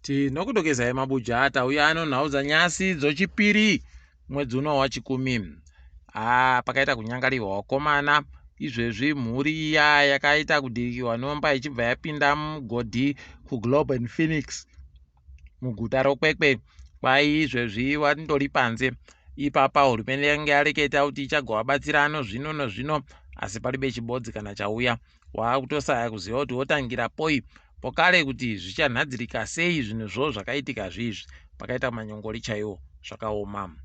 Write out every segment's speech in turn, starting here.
Tinokudokezai mabuja tauya ano nhau dzanyasi dzochipiri mwedzi uno wachikumi. Haa pakaita kunyangarirwa wakomana izvezvi mhuri iya yakaita kudhirikiwa nomba ichibva yapinda mugodhi kuGlobe and Phoenix muguta roKwekwe kwai izvezvi vandori panze ipapa hurumende yange yareketa kuti ichagovabatsira ano zvino nozvino asi palibe chibodzi kana chauya waakutosaya kuziva kuti wotangira poi pokare kuti zvichanhadzirika sei zvinhu zvo zvakaitika zviizvi pakaita manyongori chaiwo zvakaoma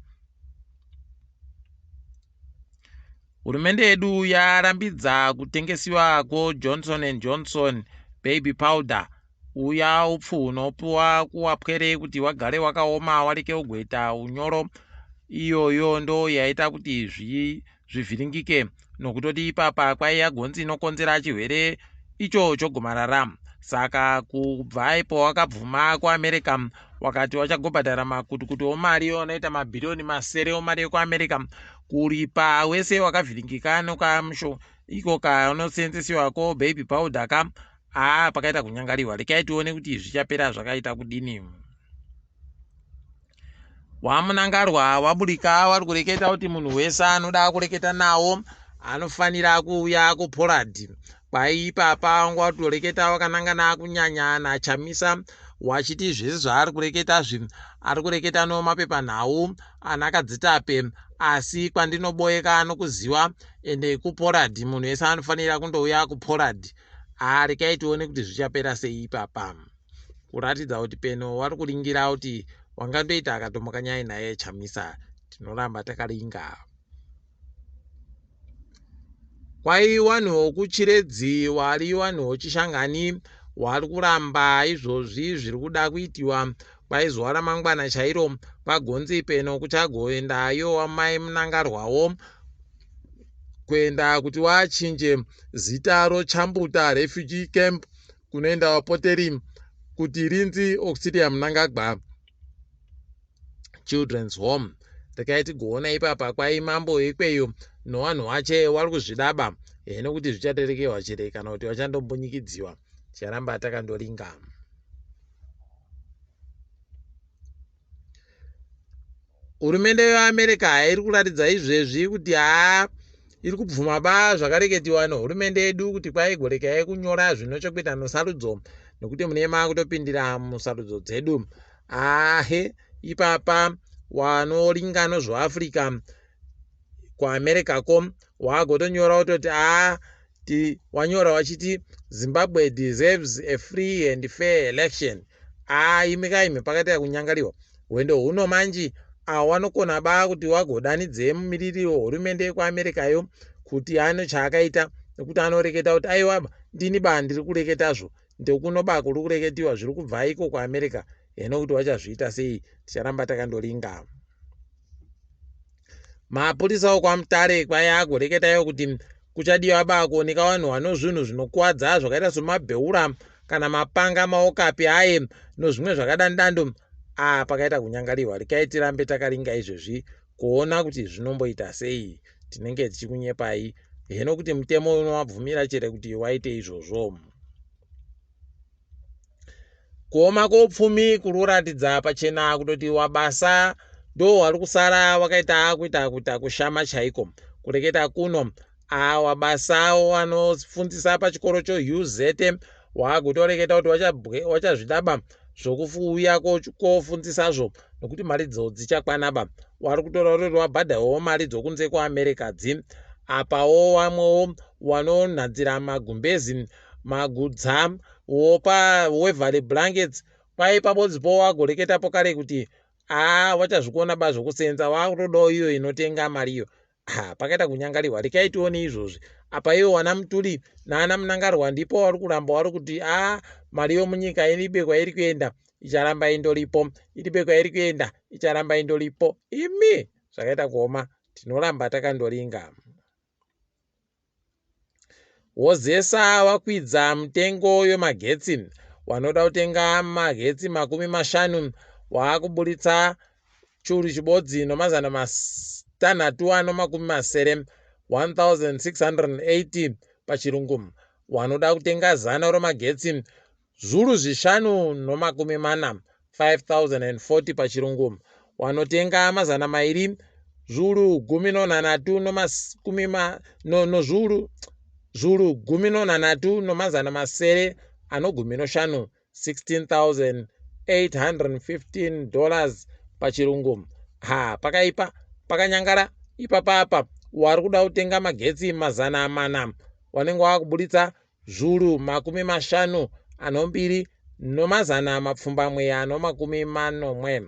Hurumende yedu yarambidza kutengesiwa kwoJohnson and Johnson baby powder uya upfu hunopiwa kuwapwere kuti wagare wakaoma wareke ugoita unyoro iyoyo ndo yaita kuti zvivhiringike nokutoti ipapa kwaiya gonzi inokonzera chirwere icho chogomarara saka kubva ipo wakabvuma kuamerica wakati wachagobhadhara makutukutu omari anoita mabhiriyoni masere omari ekuamerica kuripa wese wakavhiringika nokamusho iko kanosenzesiwa ko baby powder ka aa pakaita kunyangariwa rekai tione kuti zvichapera zvakaita kudini wamunangarwa waburika wari kureketa kuti munhu wese anoda kureketa nawo anofanira kuuya kupolad kwai ipapa wanga watoreketa wakanangana kunyanya nachamisa wachiti zvese zvaari kureketa zvi ari kureketa nomapepanhau ana kadzitape asi kwandinoboeka anokuziwa ende kupolad munhu wese anofanira kundouya kupolad haa rekai tione kuti zvichapera sei ipapa kuratidza kuti peno wari kuringira kuti wangandoita akatomuka nyaya naye chamisa tinoramba takaringa kwai wanhu wokuchiredzi wari wanhu wochishangani wari kuramba izvozvi zviri kuda kuitiwa kwai zuva ramangwana chairo kwagonzi peno kuchagoendayo wamai munangarwawo kuenda kuti wachinje zita rochambuta refugee camp kunoenda vapoteri kuti rinzi Auxilia Mnangagwa Children's Home. Rekai tigoona ipapa kwai mambo ikweyo nowanhu wache wari kuzvidaba heno kuti zvichaterekewa chere kana kuti vachandombunyikidziwa ticharamba takandoringa. Hurumende yeAmerica iri kuratidza izvezvi kuti haa iri kubvuma ba zvakareketiwa nehurumende yedu kuti kwaigorekai kunyora zvino chekuita nosarudzo nekuti mune makutopindira musarudzo dzedu ahe ipapa wanoringa nozvoafrica kuamerica ko wagotonyora wototi aa ti wanyora wachiti zimbabwe deserves a free and fair election aa imi ka imi pakaita kunyangariwa hwendo huno manji awo wanokona ba kuti wagodanidze mumiriri wehurumende yekuamerica yo kuti ano chaakaita nekuti anoreketa kuti aiwa ndini ba ndiri kureketazvo ndekuno ba kuri kureketiwa zviri kubva iko kuamerica heno kuti wachazviita sei ticharamba takandoringa Mapurisa okwamutare kwai agoreketayo kuti kuchadiwa ba kuoneka vanhu vano zvinhu zvinokuwadza zvakaita somabheura kana mapanga maokapi aye nozvimwe zvakadandando a pakaita kunyangariwa rekai tirambe takaringa izvezvi kuona kuti zvinomboita sei tinenge tichikunyepai heno kuti mutemo unovabvumira chere kuti waite izvozvo Kuoma kwoupfumi kuri kuratidza pachena kutoti wabasa ndo wari kusara wakaita kuita kuita kushama chaiko. Kureketa kuno wabasa wanofundzisa pachikoro choUZ wakutoreketa kuti wachazvidaba zvokuuya kofundzisazvo nokuti mari dzo dzichakwanaba wari kutora kutoti wabhadhawo mari dzokunze kuamerica dzi apawo wamwewo wanonhadzira magumbezi magudza wopa waverly blankets kwai pabodzi po wagoreketapo kare kuti aa wachazvikona ba zvokusenza wakutodawo iyo inotenga mari iyo ha pakaita kunyangarirwa rekai tione izvozvi apa iwo wana mutuli naana munangarwa ndipo wari kuramba wari kuti a mari yomunyika iribe kwairi kuenda icharamba indoripo iribe kwairi kuenda icharamba indoripo imi zvakaita kuoma tinoramba takandoringa Wozesa wakwidza mutengo wemagetsi wanoda kutenga magetsi 50 waakuburitsa churu chibodzi nomazana matanhatu ano 60 1680 pachirungu wanoda kutenga zana romagetsi zvuru zvishanu nomakumi mana 5040 pachirungu. Wanotenga 200 zviuru gumi nonhanhatu nomakumi ma, no, nozviuru zviuru gumi nonhanhatu nomazana masere anogumi noshanu 16815 dollars pachirungu. Ha, pakaipa, pakanyangara ipapa apa. Wari kuda kutenga magetsi 400 wanenge wakuburitsa zviuru 52 770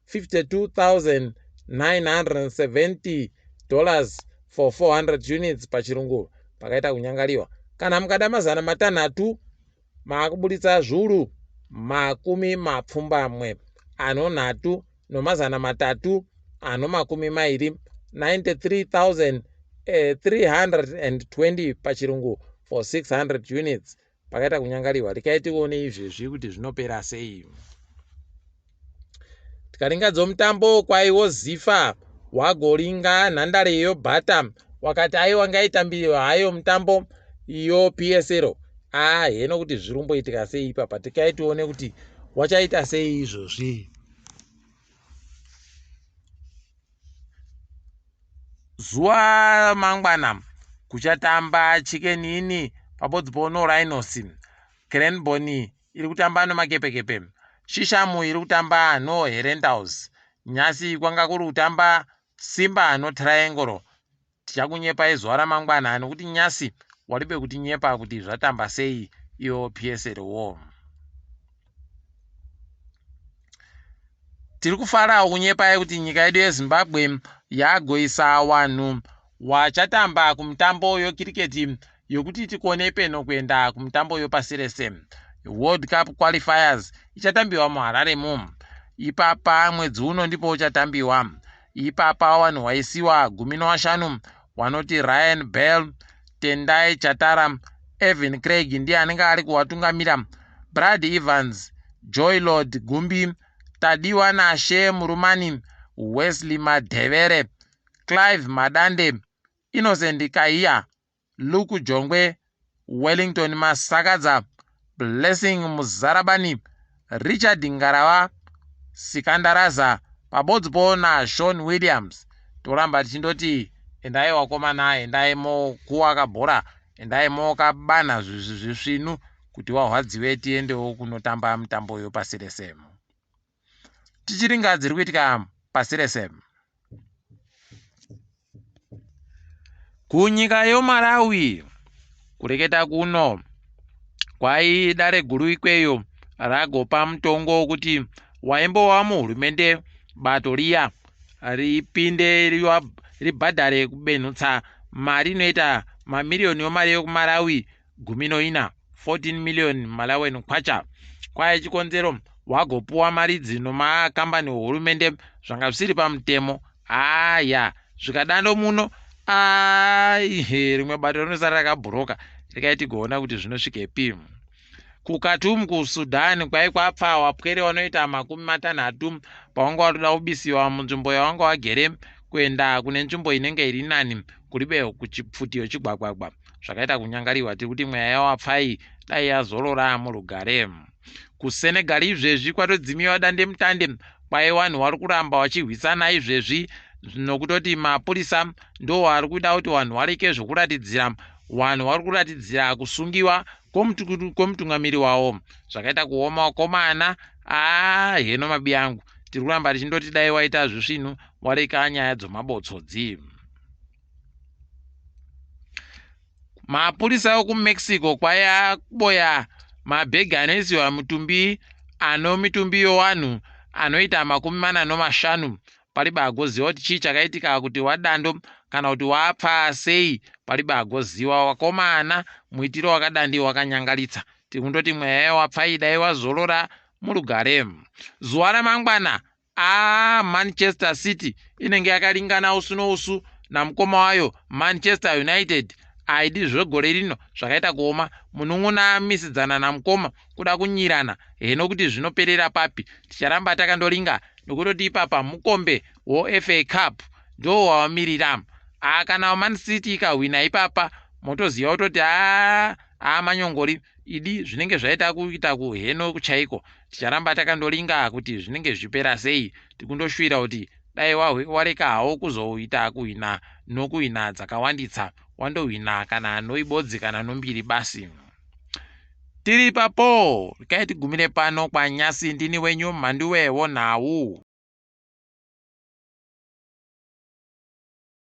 $52,970 for 400 units pachirungu. Pakaita kunyangariwa. Kana mukada 600 maakuburitsa zviuru 83,320 93,320 pachirungu for 600 units. Pakaita kunyangariwa. Rekai tione izvezvi kuti zvinopera sei. Tikaringa dzomutambo kwaiwo Zifa wagoringa nhandare yobhata wakati aiwa ngaitambiriwe hayo mutambo iyo PSL. Ah, heno kuti zviri kumboitika sei ipapa. Tikai tione kuti wachaita sei izvozvi. Zuva mangwana kuchatamba Chicken Inn pabodzi pono Rhinos. Cranborne iri kutamba noMakepekepe. Shishamu iri kutamba noHerentals. Nyasi kwanga kuri kutamba Simba noTriangle. Tichakunyepai zuva ramangwana nokuti nyasi waribe kutinyepa kuti zvatamba sei iyo PSL wo. Tiri kufarawo kunyepai kuti nyika yedu yeZimbabwe yagoisa wanhu wachatamba kumitambo yokiriketi yokuti tikone peno kuenda kumitambo yopasi rese. World Cup qualifiers ichatambiwa muHarare mu. Ipapa mwedzi uno ndipo uchatambiwa. Ipapa wanhu waisiwa 15 wanoti Ryan Bell, Tendai Chatara, Evan Craig ndiye anenge ari kuwatungamira, Brad Evans, Joylord Gumbi, Tadiwa Nashe Murumani, Wesley Madhevere, Clive Madande, Innocent Kahiya, Luke Jongwe, Wellington Masakadza, Blessing Muzarabani, Richard Ngarava, Sikandaraza pabodzipo naSean Williams. Toramba tichindoti endai wakomana, endai mokuwa kabhora, endai mokabana zvisvinu kuti wahwadziwe tiendewo kunotamba mitambo yopasi rese. Tichiringa dziri kuitika pasi rese. Kunyika yoMalawi kureketa kuno kwai dare guru ikweyo ragopa mutongo wokuti waimbova muhurumende bato riya ripinde ribhadhare kubenhutsa mari inoita mamiriyoni yomari yokuMalawi 14, 14 million Malawian kwacha. Kwai chikonzero wagopuwa mari idzi nomakambani ohurumende zvanga zvisiri pamutemo. Aya zvikadando muno aihe rimwe bato rinosara rakabhuroka rekai tigoona kuti zvinosvikepi. KuKhartoum kuSudan kwai kwapfa wapwere wanoita 30 pawanga watoda kubisiwa munzvimbo yawanga wagere kuenda kune nzvimbo inenge iri nani kuribe kuchipfuti yochigwagwagwa. Zvakaita kunyangariwa tiri kuti mweya yawapfai dai yazorora murugare. KuSenegal izvezvi kwatodzimiwa dandemutande kwai vanhu vari kuramba vachirwisana izvezvi nokutoti mapurisa ndo ari kuda kuti vanhu vareke zvokuratidzira. Vanhu vari kuratidzira kusungiwa kwomutungamiri wavo. Zvakaita kuoma wakomana. Aa heno mabi angu tiri kuramba tichindoti dai waita zvisvinu wareka nyaya dzomabotsodzi. Mapurisa ekuMexico kwaiaboya mabhegi anoisiwa mutumbi ano mitumbi yowanhu anoita 45 paribe agoziva kuti chii chakaitika kuti wadando kana kuti wapfa sei paribe agoziva wakomana muitiro wakadandi wakanyangaritsa tiri kundoti mweya yawapfa dai wazorora murugare. Zuva ramangwana Aa Manchester City inenge yakalingana usu nousu namukoma wayo Manchester United. Aidi zvegore rino zvakaita kuoma, munun'una amisidzana namukoma kuda kunyirana heno kuti zvinoperera papi. Ticharamba takandoringa nokutoti ipapa mukombe woFA Cup ndiwo wawamirira. Aa kana Man City ikahwina ipapa motoziva kutoti aa. Amanyongori idi zvinenge zvaita kuita kuheno chaiko. Ticharamba takandoringa kuti zvinenge zvichipera sei. Tikundoshuvira kuti dai wareka hawo kuzoita kuhwina nokuhwina dzakawanditsa, wandohwina kana noibodzi kana nombiri basi. Tiri ipapo, regai tigumire pano kwanyasi. Ndini wenyu Mhanduwe wonhau.